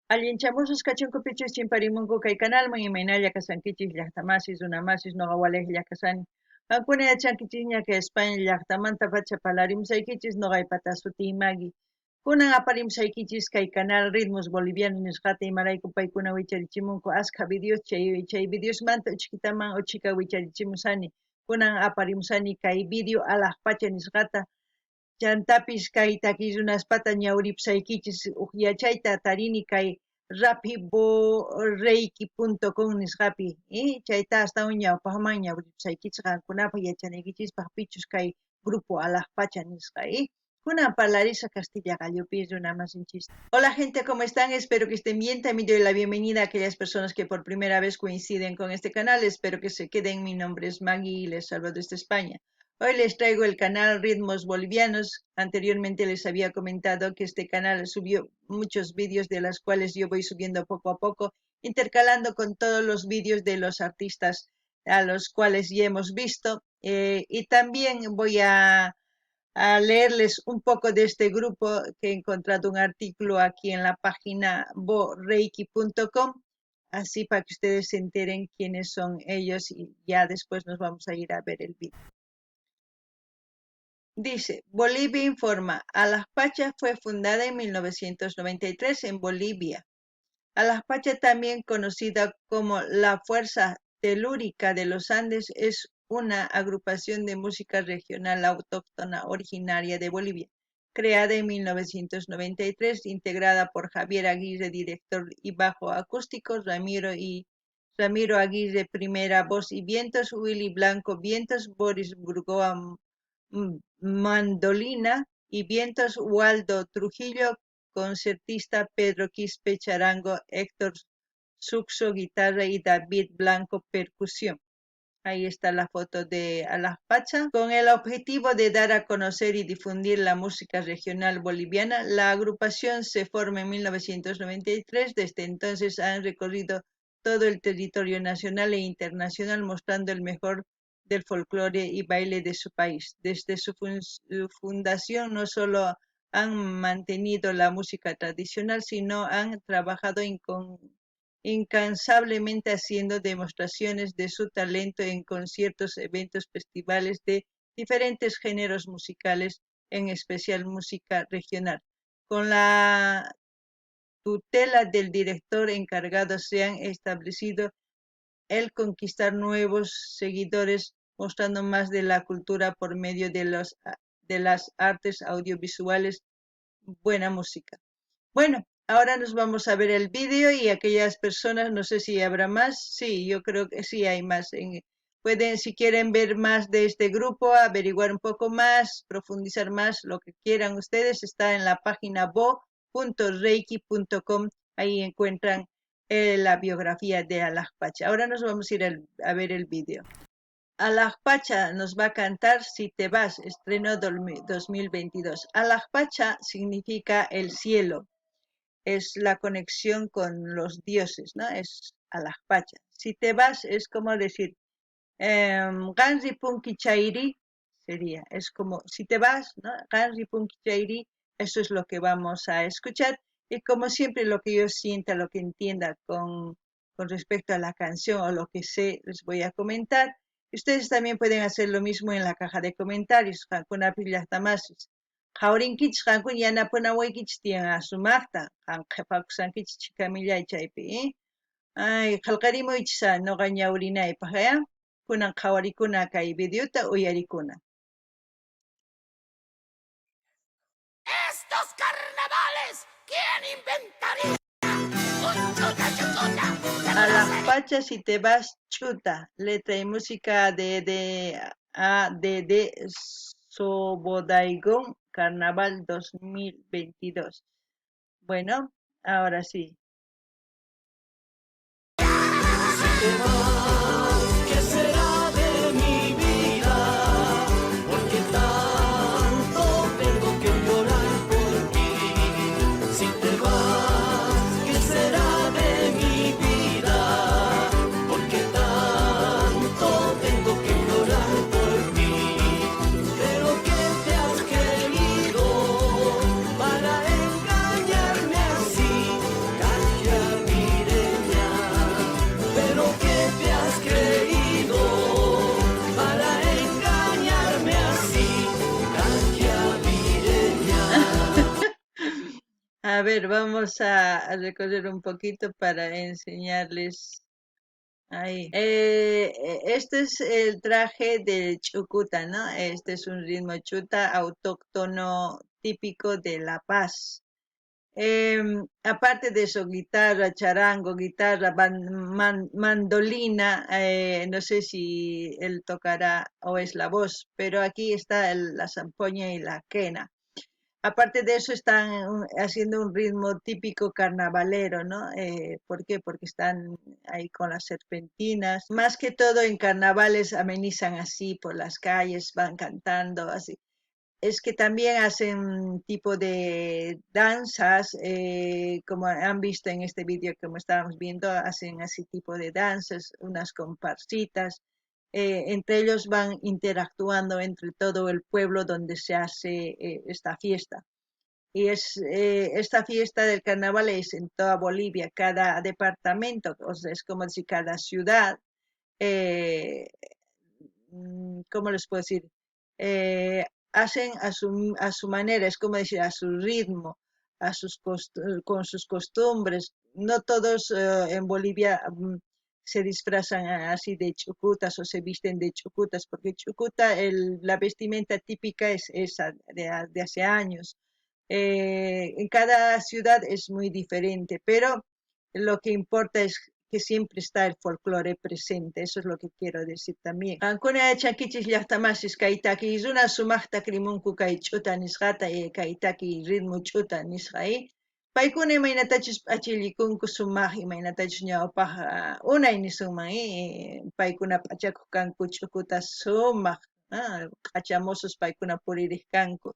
Allinchamusus kachunku pichus chimparimunku kay kanalman, imaynalla kashankichis llaqtamasis, runamasis, noqa walejlla kashani. Qankuna yachankichisña kay España llaqtamantapacha parlarimusaykichis, noqaypata sutiy Maggie. Kunan aparimusaykichis kay canal Ritmos Bolivianos nisqata, imarayku paykuna wicharichimunku askha videos, chay chay videosmanta uchkitaman uchika wicharichimusani. Kunan aparimusani kay video Alajpacha nisqata, Chantapis kay takiy runaspata ñawripsaykichis uj yachayta tarini kay rapiboreiki.com nisqapi, chayta astawan ñawpajman ñawripsaykichis qankunapaj yachanaykichispaj pichus kay grupo Alajpacha nisqa. Kunan parlarisa castilla qallupi runamasinchista. Hola gente, ¿cómo están? Espero que estén bien. También doy la bienvenida a aquellas personas que por primera vez coinciden con este canal. Espero que se queden. Mi nombre es Maggie y les saludo desde España. Hoy les traigo el canal Ritmos Bolivianos. Anteriormente les había comentado que este canal subió muchos vídeos de los cuales yo voy subiendo poco a poco, intercalando con todos los vídeos de los artistas a los cuales ya hemos visto. Y también voy a leerles un poco de este grupo, que he encontrado un artículo aquí en la página boreiki.com, así para que ustedes se enteren quiénes son ellos y ya después nos vamos a ir a ver el vídeo. Dice, Bolivia informa, Alajpacha fue fundada en 1993 en Bolivia. Alajpacha, también conocida como la Fuerza Telúrica de los Andes, es una agrupación de música regional autóctona originaria de Bolivia, creada en 1993, integrada por Javier Aguirre, director y bajo acústico, Ramiro Aguirre, primera voz y vientos, Willy Blanco, vientos, Boris Burgoa, mandolina y vientos, Waldo Trujillo, concertista, Pedro Quispe, charango, Héctor Suxo, guitarra y David Blanco, percusión. Ahí está la foto de Alajpacha. Con el objetivo de dar a conocer y difundir la música regional boliviana, la agrupación se forma en 1993. Desde entonces han recorrido todo el territorio nacional e internacional, mostrando el mejor del folclore y baile de su país. Desde su fundación no solo han mantenido la música tradicional, sino han trabajado incansablemente haciendo demostraciones de su talento en conciertos, eventos, festivales de diferentes géneros musicales, en especial música regional. Con la tutela del director encargado se han establecido el conquistar nuevos seguidores, mostrando más de la cultura por medio de las artes audiovisuales, buena música. Bueno, ahora nos vamos a ver el vídeo y aquellas personas, no sé si habrá más, sí, yo creo que sí hay más. Pueden, si quieren ver más de este grupo, averiguar un poco más, profundizar más, lo que quieran ustedes, está en la página bo.reiki.com, ahí encuentran la biografía de Alajpacha. Ahora nos vamos a ir a ver el vídeo. Alajpacha nos va a cantar Si te vas, estreno 2022. Alajpacha significa el cielo, es la conexión con los dioses, ¿no? Es Alajpacha. Si te vas es como decir, Qan ripunki chayri sería, es como si te vas, ¿no? Qan ripunki chayri, eso es lo que vamos a escuchar. Y como siempre, lo que yo sienta, lo que entienda con respecto a la canción o lo que sé, les voy a comentar. Ustedes también pueden hacer lo mismo en la caja de comentarios. Qankunapi llaqtamasis. Qhawarinkichis qankuna yanapanawaykichis tiyan sumaqta. Qan qhipakusankichis chikamillay chaypi. Ay, qillqarimuychis noqa ñawrinaypaq, ¿eh? Kunan qhawarikuna kay videota uyarikuna. Estos carnavales, ¿quién inventaría un chuta chuchuta? Alajpacha, Si te vas, chuta. Letra y música de A D D Sobodaigón, Carnaval 2022. Bueno, ahora sí. Si te vas, ¿qué será de mi vida? Porque tanto tengo que llorar por ti. Si te vas, ¿qué será de mi vida? Porque tanto tengo que llorar por ti. Pero ¿qué te has creído para engañarme así? A ver, vamos a recorrer un poquito para enseñarles. Ahí. Este es el traje del chucuta, ¿no? Este es un ritmo chuta autóctono típico de La Paz. Aparte de eso, guitarra, charango, guitarra, mandolina, no sé si él tocará o es la voz, pero aquí está la zampoña y la quena. Aparte de eso, están haciendo un ritmo típico carnavalero, ¿no? ¿Por qué? Porque están ahí con las serpentinas. Más que todo en carnavales amenizan así por las calles, van cantando así. Es que también hacen tipo de danzas, como han visto en este vídeo que estábamos viendo, hacen así tipo de danzas, unas comparsitas. Entre ellos van interactuando entre todo el pueblo donde se hace esta fiesta. Y esta fiesta del carnaval es en toda Bolivia, cada departamento, o sea, es como decir cada ciudad, ¿cómo les puedo decir? Hacen a su manera, es como decir, a su ritmo, con sus costumbres. No todos en Bolivia se disfrazan así de chucutas o se visten de chucutas, porque chucuta, la vestimenta típica es esa de hace años. En cada ciudad es muy diferente, pero lo que importa es que siempre está el folclore presente, eso es lo que quiero decir también. Qankuna yachankichis llaqtamasis kay taki runa sumaqta krimunku kay ch'uta nisqata, kay taki ritmo ch'uta nisqa, Paykuna imaynatachus p'achillikunku sumaq, imaynatachus ñawpaq, unay nisunman, paykuna p'achakuq kanku ch'ukuta sumaq, k'achamosos paykuna puririq kanku.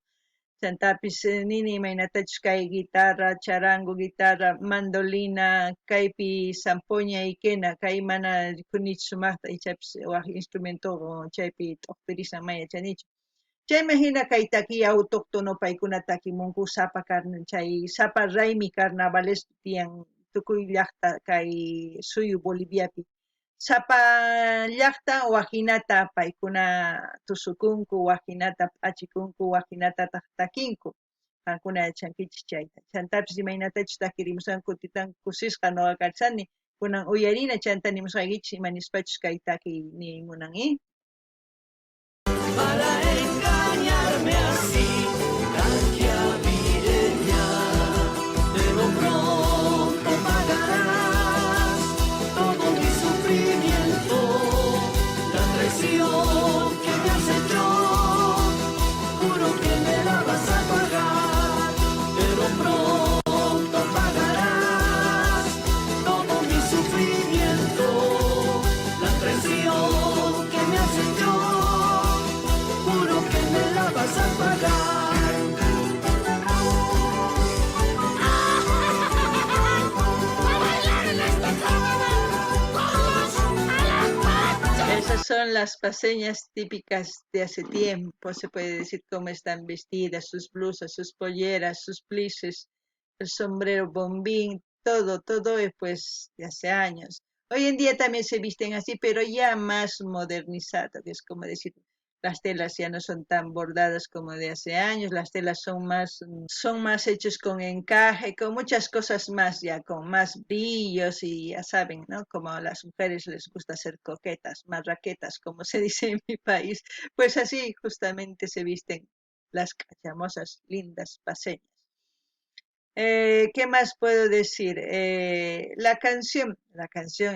Chantapis nini imaynatachus kay guitarra, charango, guitarra, mandolina, kaypi zampoña y quena, kay mana rikunichu sumaqta, ichapis waj instrumento chaypi t'uqpirisan may yachanichu. Chayman hina kay taki autóctono paykuna takimunku sapa chay sapa raymi carnavales tiyan tukuy llaqta kay suyu Boliviapi. Sapa llaqta wajinata paykuna tusukunku, wajinata p'achikunku, wajinatataq takinku. Qankuna yachankichis chayta. Chantapis imaynatachus takirimusanku titan kusisqa noqa kachani. Kunan uyarina chanta nimusqaykichis ima nispachus kay taki nimunan, Para engañarme así, Canquiavireña, pero pronto pagarás todo mi sufrimiento, la traición que me has hecho, juro que me la vas a pagar, pero pronto pagarás todo mi sufrimiento, la traición que me has hecho, juro que me la vas a pagar. ¡A bailar en este carnaval! ¡Todos a la pacha! Esas son las paceñas típicas de hace tiempo, se puede decir cómo están vestidas, sus blusas, sus polleras, sus plises, el sombrero bombín, todo es de hace años. Hoy en día también se visten así, pero ya más modernizado, que es como decir, las telas ya no son tan bordadas como de hace años, las telas son más hechas con encaje, con muchas cosas más ya, con más brillos y ya saben, ¿no? Como a las mujeres les gusta hacer coquetas, más raquetas, como se dice en mi país. Pues así justamente se visten las cachamosas lindas paceñas. ¿Qué más puedo decir? La canción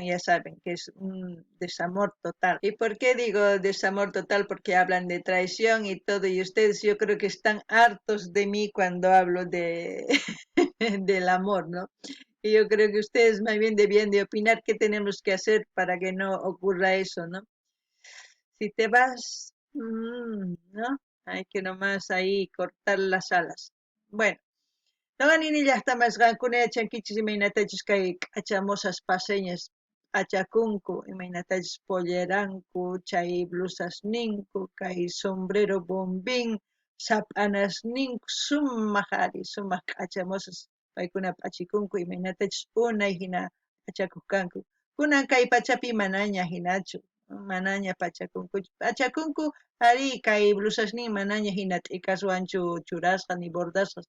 ya saben que es un desamor total. ¿Y por qué digo desamor total? Porque hablan de traición y todo, y ustedes yo creo que están hartos de mí cuando hablo del amor, ¿no? Y yo creo que ustedes más bien debían de opinar qué tenemos que hacer para que no ocurra eso, ¿no? Si te vas, ¿no? Hay que nomás ahí cortar las alas. Bueno. Noqa nini llaqtamas qankuna yachankichis imaynatachus kay k'achamosas paseñas p'achakunku, imaynatachus polleranku, chay blusasninku, kay sombrero bombín, sap'anasninku, sumaq ari, sumaq k'achamosas paykuna p'achikunku, imaynatachus unay hina p'achakuq kanku. Kunan kay pachapi manaña hinachu, manaña p'achakunkuchu. P'achakunku ari kay blusasnin manaña hina t'ikaswanchu churasqa ni bordasqas.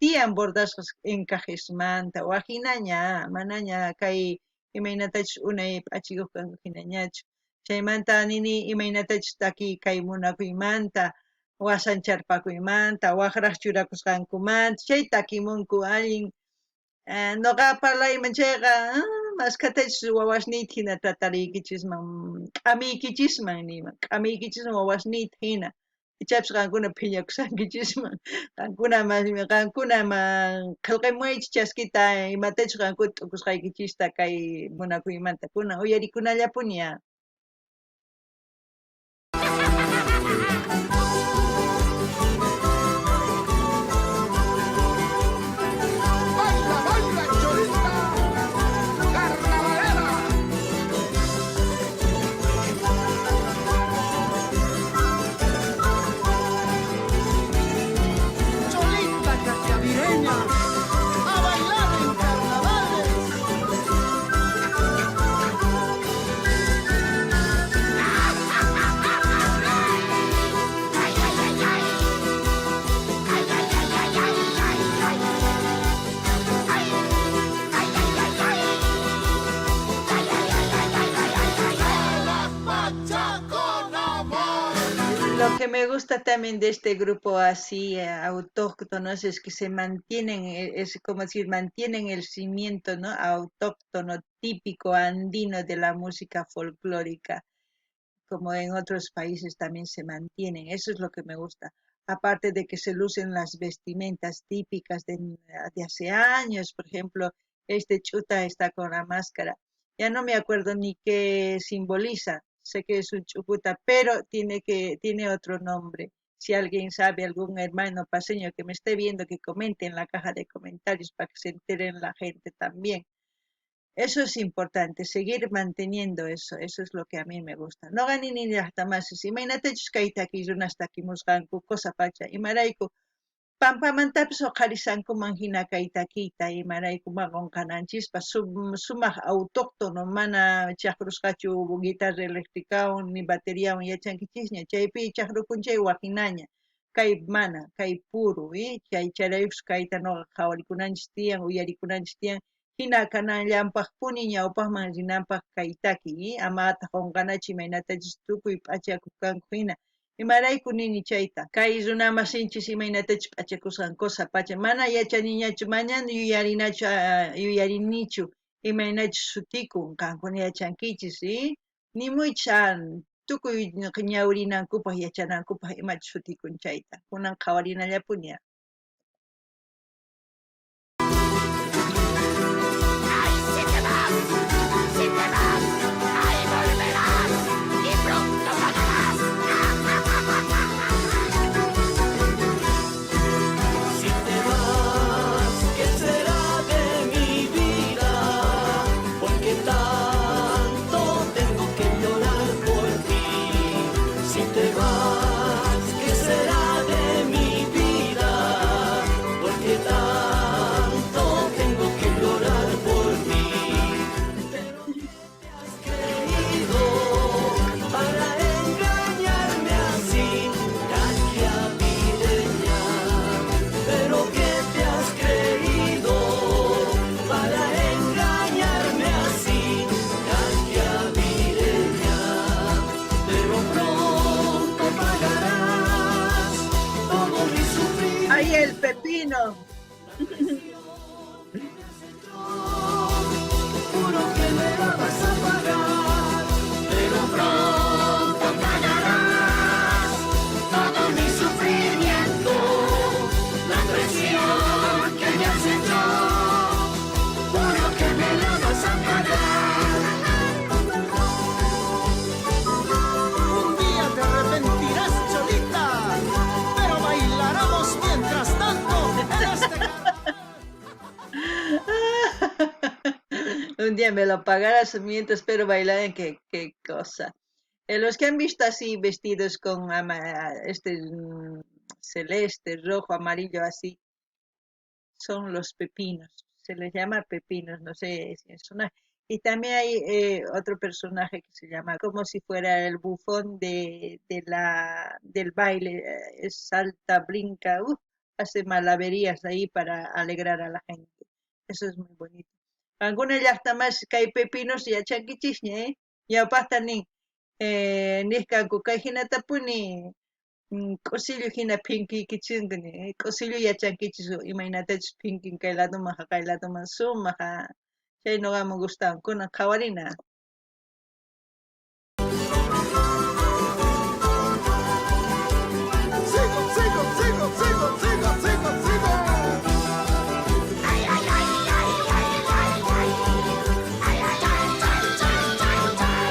Tiyan bordasqas encajesmanta, waj jinaña, manaña kay imaynatachus unay p'achikuq kanku jinañachu. Chaymanta nini imaynatachus takiy kay munakuymanta, wasancharpakuymanta, wajraj churakusqankumanta, chay takimunku allin. Noqa parlayman chayqa, maskhatachus wawasniyta jina tratariykichisman, k'amiykichisman niyman, k'amiykichisman wawasniyta jina. Ichapis qankuna phiñakushankichisman, qankunaman qhelqamuwaychis chaskita imatachus qankuna t'ukusqaykichista kay munakuymanta. Kunan uyarikunallapuni á. Baila, baila, cholita, carnavalera. Cholita caquiavireña, a bailar en carnavales. Ay, ay, ay, ay. Ay, ay, ay, ay, ay, ay, ay. Ay, ay, ay, ay, ay. Ay, ay, ay, ay, ay, ay, ay, ay, ay. La Pacha con amor. Lo que me gusta también de este grupo así autóctonos es que se mantienen, es como decir, mantienen el cimiento, ¿no?, autóctono, típico andino de la música folclórica, como en otros países también se mantienen. Eso es lo que me gusta. Aparte de que se lucen las vestimentas típicas de hace años, por ejemplo, este chuta está con la máscara. Ya no me acuerdo ni qué simboliza. Sé que es un chucuta, pero tiene otro nombre. Si alguien sabe, algún hermano paceño que me esté viendo, que comente en la caja de comentarios para que se enteren la gente también. Eso es importante, seguir manteniendo eso, eso es lo que a mí me gusta. No gani ni hasta más, imaynatachus kay takiy runas takimusqanku, cosa pacha, imarayku pampamantapis uqharisankuman hina kay takiyta, imarayku ma qunqananchispa sumaq autóctono, mana chaqrusqachu guitarra eléctricawan ni bateriawan, yachankichisña, chaypi chaqrukun chay wajinaña, kay mana, kay puro, chay chayraykus kayta noqa qhawarikunanchis tiyan, uyarikunanchis tiyan, hina kananllampaqpuni ñawpaqman rinanpaq kay takiy, amataq qunqanachu imaynatachus tukuy p'achakuq kanku hina. Imarayku nini chayta, kay runamasinchis imaynatachus p'achakusqan cosa pacha, mana yachaniñachu, mañana yuyarinachu, yuyarinichu imaynachus sutikun, qankuna yachankichis, nimuychis tukuy ñawrinankupaq yachanankupaq imachus sutikun chayta, kunan qhawarinallapuni. ¡Ay, si te vas! ¡Si te vas! ¡Ahí volverás! ¡Y pronto pagarás! Si te vas, ¿qué será de mi vida? Porque tanto tengo que llorar por ti. Si te vas, ¿qué será de mi vida? Porque tanto tengo que llorar por ti. Pero ¿qué te has creído para engañarme así, caquiavireña? Pero ¿qué te has creído para engañarme así, caquiavireña? Pero pronto pagarás todo mi sufrimiento. ¡Ay, el pepino! Juro que me la vas a pagar, pero pronto pagarás todo mi sufrimiento, la traición que me has hecho, juro que me la vas a pagar. Un día te arrepentirás, Cholita, pero bailaremos mientras tanto en este carnaval. Un día me lo pagarás mientras espero bailar en qué cosa. Los que han visto así vestidos con celeste, rojo, amarillo, así, son los pepinos. Se les llama pepinos, no sé si es una... Y también hay otro personaje que se llama como si fuera el bufón del baile. Salta, brinca, Hace malaverías ahí para alegrar a la gente. Eso es muy bonito. Qankuna llajta más kay pepinos yachankichisña, ¿eh? Ñawpajta nin, nej kanku kay jinatapuni k'usillu jina phinkiykichinki, k'usillu yachankichis imaynatachus phinkin kay ladoman jaqay ladoman sumaj, chay noqaman gustawan kunan qhawarina. Sigo, sigo, sigo, sigo, sigo, sigo, sigo. Ay, ay, ay, ay, ay, ay, ay. Ay, ay, ay, ay, ay, ay, ay.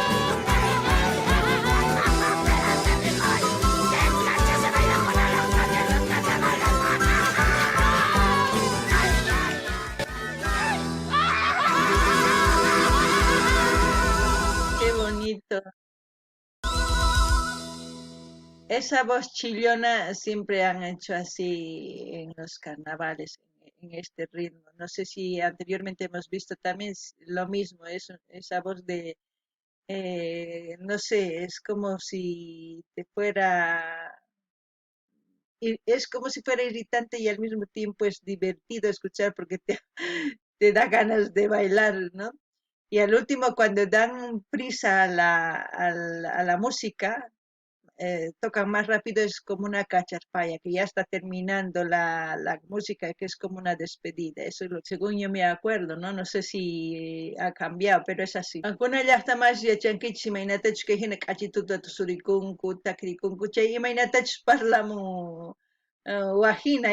Ay, ¡qué plancha se baila con Alaj Pacha! ¡Qué se baila! ¡Ay, ay! ¡Qué bonito! Esa voz chillona siempre han hecho así en los carnavales, en este ritmo. No sé si anteriormente hemos visto también lo mismo, es esa voz de, no sé, es como si te fuera, y es como si fuera irritante y al mismo tiempo es divertido escuchar porque te da ganas de bailar, ¿no? Y al último, cuando dan prisa a la música, tocan más rápido, es como una cacharpaya, que ya está terminando la música, que es como una despedida. Eso es lo, según yo me acuerdo, ¿no? No sé si ha cambiado, pero es así. Qankuna llajta más yachankichis imaynatachus kay hina k'achituta tusurikunku, takrikunku, chay imaynatachus parlamun wajina,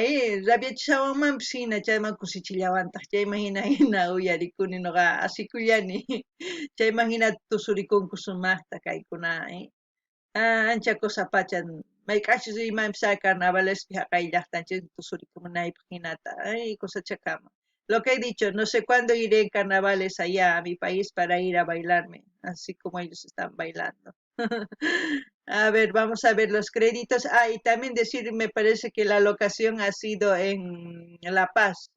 rabiachishawanmanpis hina, chayman kusichillawantaj, chayman hina hina uyarikuni noqa asikullani, chayman hina tusurikunku sumajta kaykuna, Ancha cosa pacha, mayk'achus imanpis carnavalespi jaqay llajtanchis tusurikumunaypaq hinata, ay, cosa chakama. Lo que he dicho, no sé cuándo iré en carnavales allá a mi país para ir a bailarme, así como ellos están bailando. A ver, vamos a ver los créditos. Ah, y también decir, me parece que la locación ha sido en La Paz.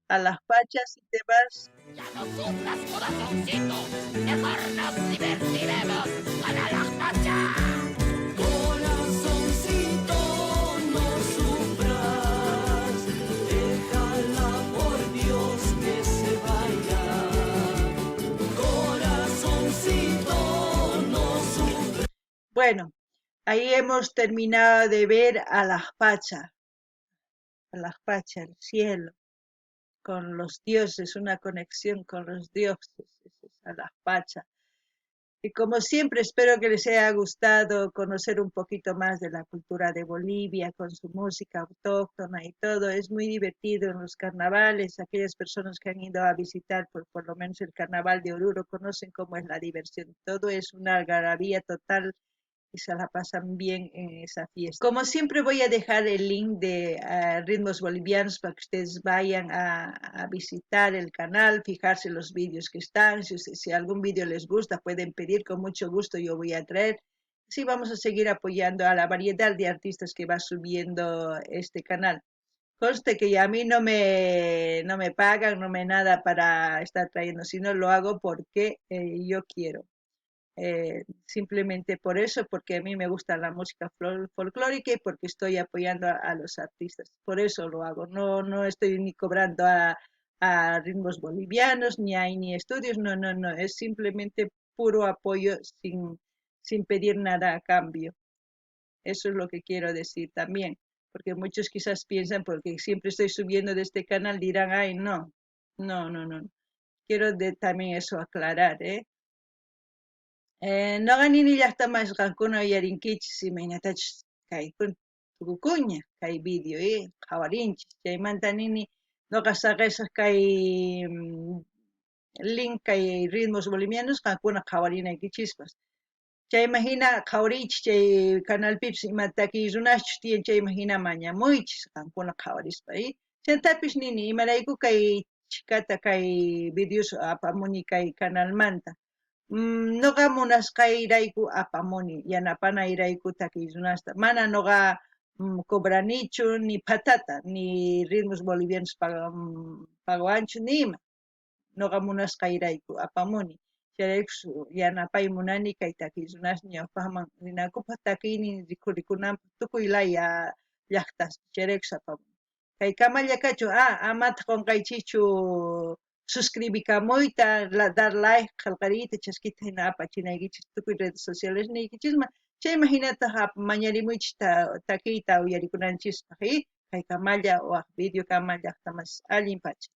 Alaj Pacha, si te vas. Ya no sufras, corazoncito. Mejor nos divertiremos con Alaj Pacha. Corazoncito, no sufras, déjala por Dios que se vaya. Corazoncito, no sufras. Bueno, ahí hemos terminado de ver a Alaj Pacha. Alaj Pacha, el cielo, con los dioses, una conexión con los dioses, es Alaj Pacha. Y como siempre, espero que les haya gustado conocer un poquito más de la cultura de Bolivia, con su música autóctona y todo. Es muy divertido en los carnavales. Aquellas personas que han ido a visitar por lo menos el carnaval de Oruro conocen cómo es la diversión. Todo es una algarabía total y se la pasan bien en esa fiesta. Como siempre, voy a dejar el link de Ritmos Bolivianos para que ustedes vayan a visitar el canal, fijarse los vídeos que están. Si algún vídeo les gusta, pueden pedir, con mucho gusto yo voy a traer. Así vamos a seguir apoyando a la variedad de artistas que va subiendo este canal. Conste que a mí no me pagan, no me nada para estar trayendo, sino lo hago porque yo quiero. Simplemente por eso, porque a mí me gusta la música folclórica y porque estoy apoyando a los artistas. Por eso lo hago. No, no estoy ni cobrando a Ritmos Bolivianos, ni a ni estudios, no, no, no. Es simplemente puro apoyo sin pedir nada a cambio. Eso es lo que quiero decir también, porque muchos quizás piensan, porque siempre estoy subiendo de este canal, dirán, ay, no, no, no, no. Quiero también eso aclarar. Noqa nini llajta más qankuna uyarinkichis imaynatachus kaykuna tukukuña kay video, qhawarinchis. Chaymanta nini noqa saqesaq kay link kay Ritmos Bolivianos qankuna qhawarinaykichispaq. Chayman hina qhawariychis chay canalpipis ima takiy runaschus tiyan chayman hina mañamuychis qankuna qhawarispa. Chantapis nini imarayku kay chhikata kay videos apamuni kay canalmanta. Noqa munasqayrayku apamuni, yanapanayrayku takiy runasta. Mana noqa cobranichu ni patata, ni Ritmos Bolivianos pagawanchu ni ima. Noqa munasqayrayku apamuni. Chayrayku yanapay munani kay takiy runasta ñawpaqman rinankupaq, takiynin rikhurikunanpaq, tukuy laya Llajtaspi, chayrayku sapamuni. Kaykamalla kachun, amataq qonqaychischu suscribikamuyta, dar like, qhelqariyta, chaskita hina apachinaykichis tukuy redes sociales niykichisman. Chayman hinataq mañarimuychis takiyta uyarikunanchispaq, kaykamalla waj video kama llajtamas allin pacha.